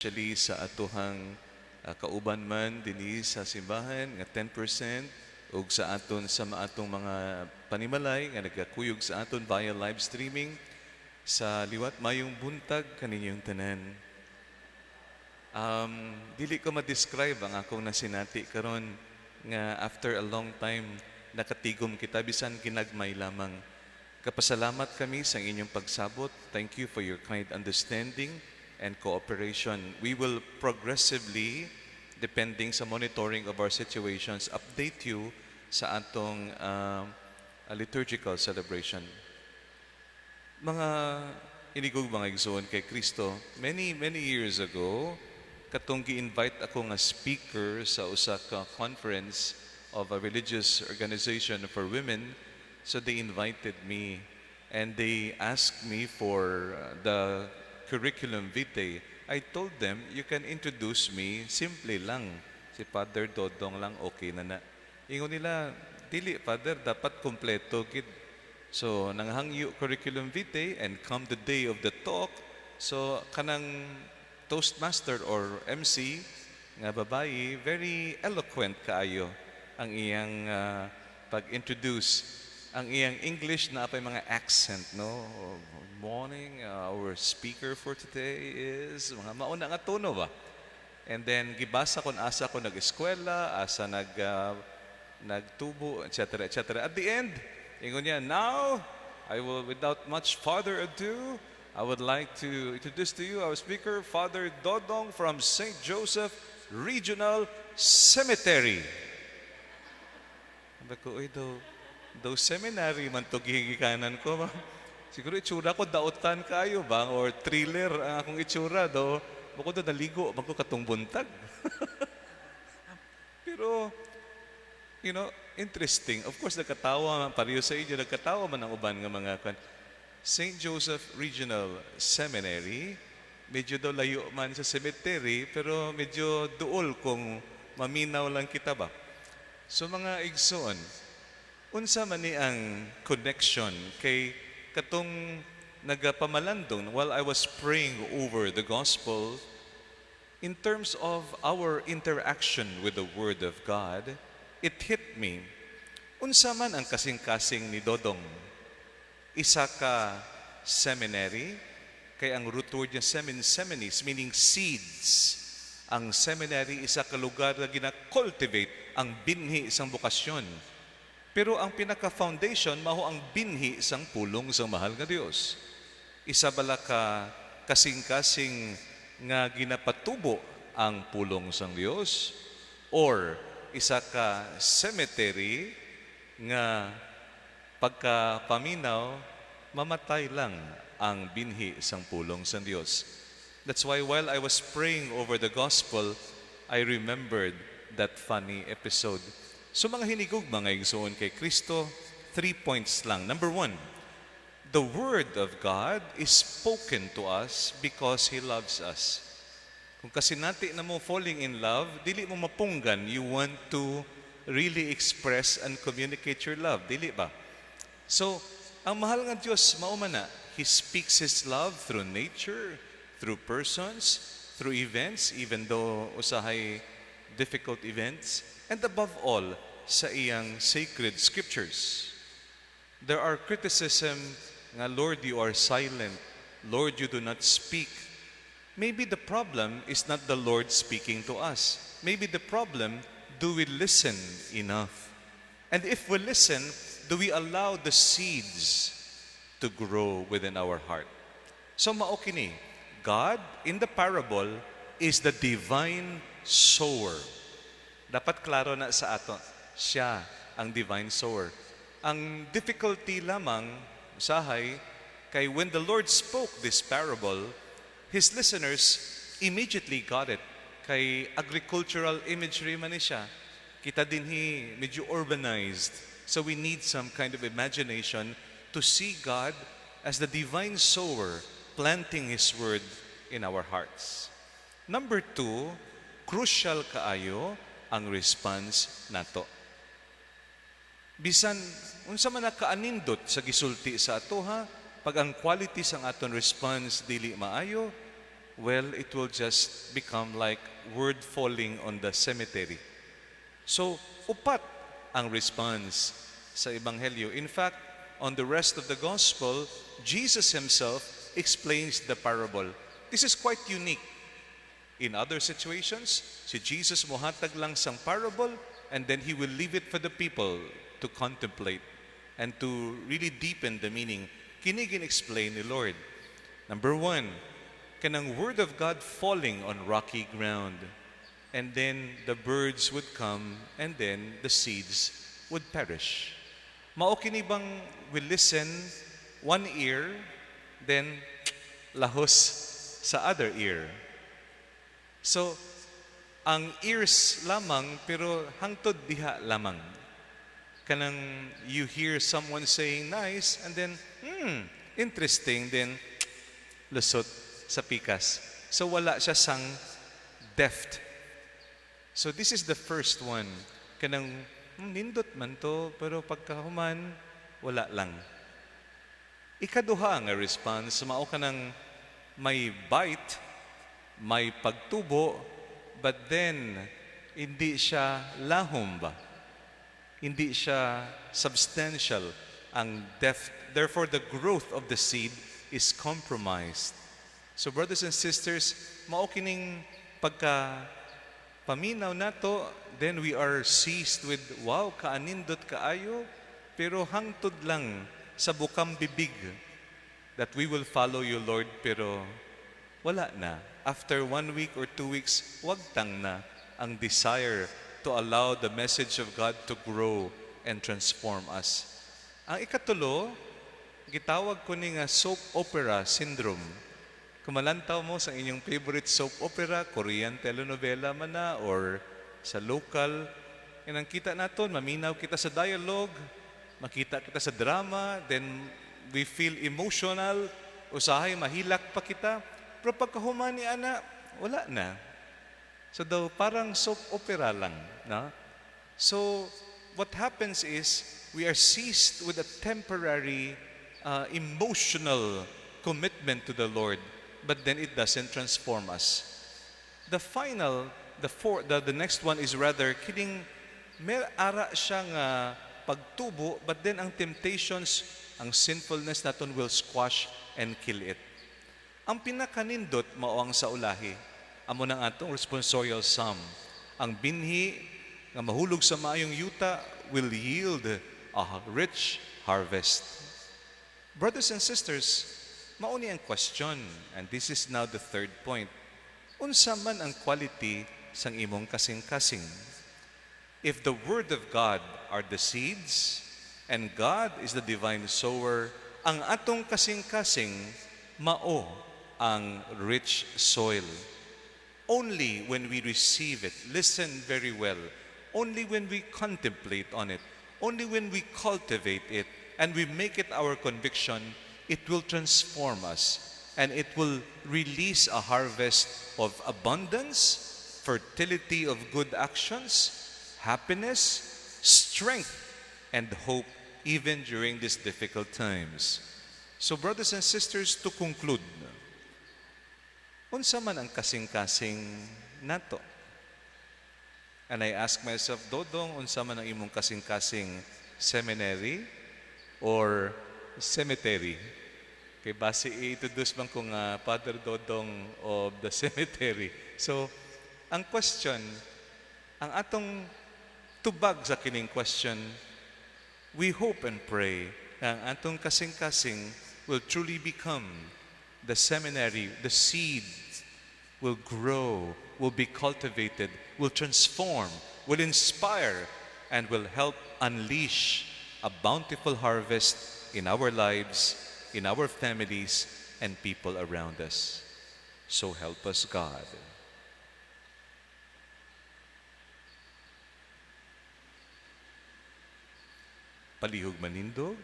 Especially sa atohang kauban man dinhi sa simbahan nga 10% ug sa aton sa maatong mga panimalay nga nagakuyog sa aton via live streaming. Sa liwat, mayong buntag kaninyong tanan. Dili ko ma-describe ang akong nasinati karon nga after a long time nakatigom kita bisan ginagmay lamang. Kapasalamat kami sa inyong pagsabot. Thank you for your kind understanding and cooperation. We will progressively, depending sa monitoring of our situations, update you sa atong liturgical celebration. Mga inigog, mga igsoon kay Kristo, many, many years ago, katong gi-invite ako nga speaker sa usa ka conference of a religious organization for women. So they invited me and they asked me for the curriculum vitae. I told them, "You can introduce me simple lang. Si Father Dodong lang, okay na na." Ingon nila, "Dili, Father, dapat kompleto gid." So, nanghangyo curriculum vitae and come the day of the talk, so kanang toastmaster or MC nga babayi, very eloquent kaayo ang iyang pag-introduce. Ang iyang English naa pay mga accent, no? "Good morning, our speaker for today is," mga mauna nga tono ba? And then gibasa kon asa ko nag-eskwela, asa nagtubo, etc., etc. At the end, ingon niya, "Now, I will, without much farther ado, I would like to introduce to you our speaker, Father Dodong from St. Joseph Regional Cemetery." Sabi ko, "Uy, daw seminary man to gihigikanan ko ba? Siguro itsura ko dautan kayo ba or thriller ang akong itsura do. Bukod do naligo man ko katong buntag." Pero interesting. Of course, nagkatawa man pareho sa inyo, nagkatawa man ang uban nga mga kan. St. Joseph Regional Seminary, medyo daw layo man sa cemetery, pero medyo duol kung maminaw lang kita ba. So mga igsoon, unsa man ni ang connection kay katong nagapamalandong while I was praying over the gospel in terms of our interaction with the Word of God, it hit me. Unsa man ang kasing-kasing ni Dodong? Isa ka seminary, kay ang root word niya semin seminis, meaning seeds. Ang seminary, isa ka lugar na gina-cultivate ang binhi isang bokasyon. Pero ang pinaka-foundation mao ang binhi sang pulong sang mahal nga Dios. Isa bala ka kasing-kasing nga ginapatubo ang pulong sang Dios or isa ka cemetery nga pagka paminaw mamatay lang ang binhi sang pulong sang Dios? That's why while I was praying over the gospel, I remembered that funny episode. So mga hinigog, mga igsoon kay Kristo, 3 points lang. Number one, the Word of God is spoken to us because He loves us. Kung kasinati na mo falling in love, dili mo mapunggan, you want to really express and communicate your love. Dili ba? So, ang mahal nga Diyos, mao man na, He speaks His love through nature, through persons, through events, even though usahay difficult events, and above all, sa iyang sacred scriptures. There are criticism nga, "Lord, you are silent. Lord, you do not speak." Maybe the problem is not the Lord speaking to us. Maybe the problem, do we listen enough? And if we listen, do we allow the seeds to grow within our heart? So mao kini, God in the parable is the divine sower. Dapat klaro na sa ato, siya ang divine sower. Ang difficulty lamang, usahay, kay when the Lord spoke this parable, His listeners immediately got it. Kay agricultural imagery man ni siya. Kita dinhi medyo urbanized. So we need some kind of imagination to see God as the divine sower planting His word in our hearts. Number two, crucial kaayo ang response nato. Bisan unsa man nakaanindot sa gisulti sa ato ha, pag ang quality sang aton response dili maayo, Well, it will just become like word falling on the cemetery. So, upat ang response sa Ebanghelyo. In fact, on the rest of the Gospel, Jesus himself explains the parable. This is quite unique. In other situations, si Jesus mohatag lang sang parable and then he will leave it for the people to contemplate and to really deepen the meaning. Kini gin-explain ni Lord. Number one, kanang word of God falling on rocky ground. And then the birds would come and then the seeds would perish. Mao kini bang we listen one ear, then lahos sa other ear. So, ang ears lamang pero hangtod diha lamang. Kanang you hear someone saying nice and then, interesting, then lusot sa pikas. So wala siya sang depth. So this is the first one. Kanang, nindot man to, pero pagkahuman, wala lang. Ikaduha nga response, mao kanang may bite, may pagtubo, but then hindi siya lahom ba? Hindi siya substantial ang depth. Therefore, the growth of the seed is compromised. So brothers and sisters, mao kining pagka paminaw nato, then we are seized with, "Wow, kaanindot kaayo," pero hangtod lang sa bukang bibig that we will follow you, Lord, pero wala na. After one week or 2 weeks, wagtang na ang desire to allow the message of God to grow and transform us. Ang ikatulo, gitawag ko ni nga soap opera syndrome. Kung malantaw mo sa inyong favorite soap opera, Korean telenovela man na, or sa local, ang kita naton, maminaw kita sa dialogue, makita kita sa drama, then we feel emotional, usahay mahilak pa kita, pero pagkahuman ni ana, wala na. So daw parang soap opera lang, no? So what happens is we are seized with a temporary emotional commitment to the Lord, but then it doesn't transform us. The final, the four, the next one is rather kining may ara siya nga pagtubo, but then ang temptations, ang sinfulness naton will squash and kill it. Ang pinakanindot mao ang sa ulahi. Amo nang atong responsorial psalm. Ang binhi nga mahulog sa maayong yuta will yield a rich harvest. Brothers and sisters, mao ni ang question, and this is now the third point. Unsa man ang quality sang imong kasing-kasing? If the word of God are the seeds, and God is the divine sower, ang atong kasing-kasing mao ang rich soil. Only when we receive it, listen very well, only when we contemplate on it, only when we cultivate it, and we make it our conviction, it will transform us and it will release a harvest of abundance, fertility of good actions, happiness, strength, and hope even during these difficult times. So brothers and sisters, to conclude, unsa man ang kasing-kasing nato? And I ask myself, Dodong, unsa man ang imong kasing-kasing, seminary or cemetery? Kay base i-introduce man ko nga Father Dodong of the cemetery. So, ang question, ang atong tubag sa kining question, we hope and pray na ang atong kasing-kasing will truly become the seminary, the seed will grow, will be cultivated, will transform, will inspire, and will help unleash a bountiful harvest in our lives, in our families, and people around us. So help us God. Palihog manindog.